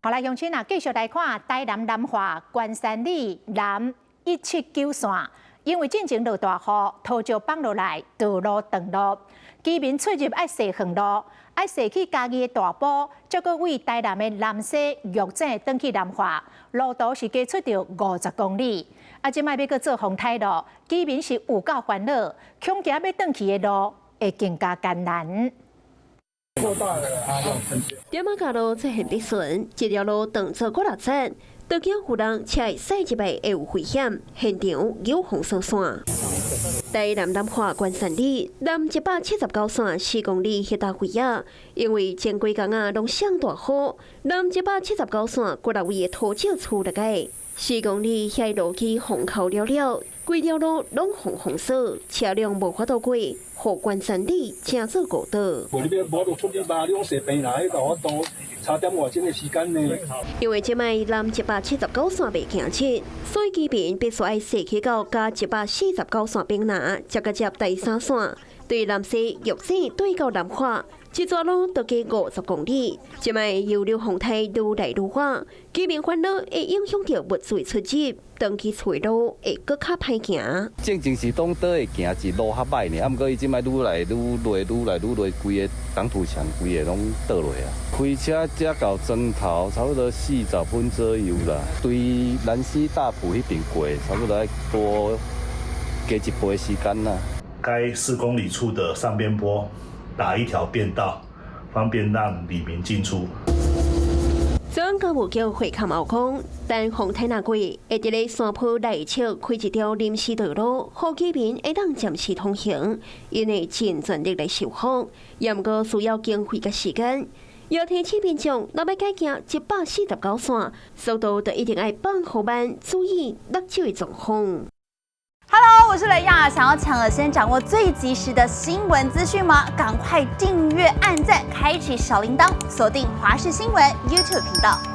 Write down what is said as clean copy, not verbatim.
好來，鄉親啊，繼續來看台南南化關山里南179線，因為進前落大雨，土石放落來，道路斷路，居民出入愛踅遠路，愛踅去嘉義的大埔，才閣對台南的南勢玉井轉去南化，路途是加出著50公里。啊，這擺欲閣做風颱路，居民是有夠煩惱，恐驚欲轉去的路會更加艱難。點仔甲路出現跌損，這條路當做過六層，都驚有人車會駛入來會有危險，現場有封鎖線。台南南化關山里南179線4公里彼搭位仔，因為前幾工仔攏上大雨，南179線幾落位的土石出來個。4公里遐路基封口了了，規條路攏予封鎖，車輛無法度過，予關山里成做孤島。無你欲無法度出去吧？你講踅平來，彼度差點外鐘的時間呢。因為這擺南179線袂行捷，所以居民必須愛踅去到嘉149線邊仔，才閣接台三線。對南勢玉井對到南化，這逝路都加50公里。這擺油流風颱愈來愈倚，居民煩惱會影響著物資出入，轉去厝的路會閣較歹行。正前是當倒會行是路較歹爾，啊，毋過伊這擺愈來愈落，愈來愈落，規个擋土牆規个攏倒落啊。開車遮到莊頭差不多40分左右啦，對南勢大埔彼邊過，差不多愛多加一倍時間啦。該4公里處的上邊坡打一條便道，方便讓里民進出。總交務局會勘後講，等風颱若過，會佇咧山坡內側開一條臨時道路，予居民會當暫時通行，𪜶會盡全力來修復，也毋過需要經費佮時間。要提醒民眾，若欲改行149線，速度就一定愛放予慢，注意落石的狀況。 Hello，我是雷亞，想要搶先掌握最及時的新聞資訊嗎？趕快訂閱、按讚、開啟小鈴鐺，鎖定華視新聞 YouTube 頻道。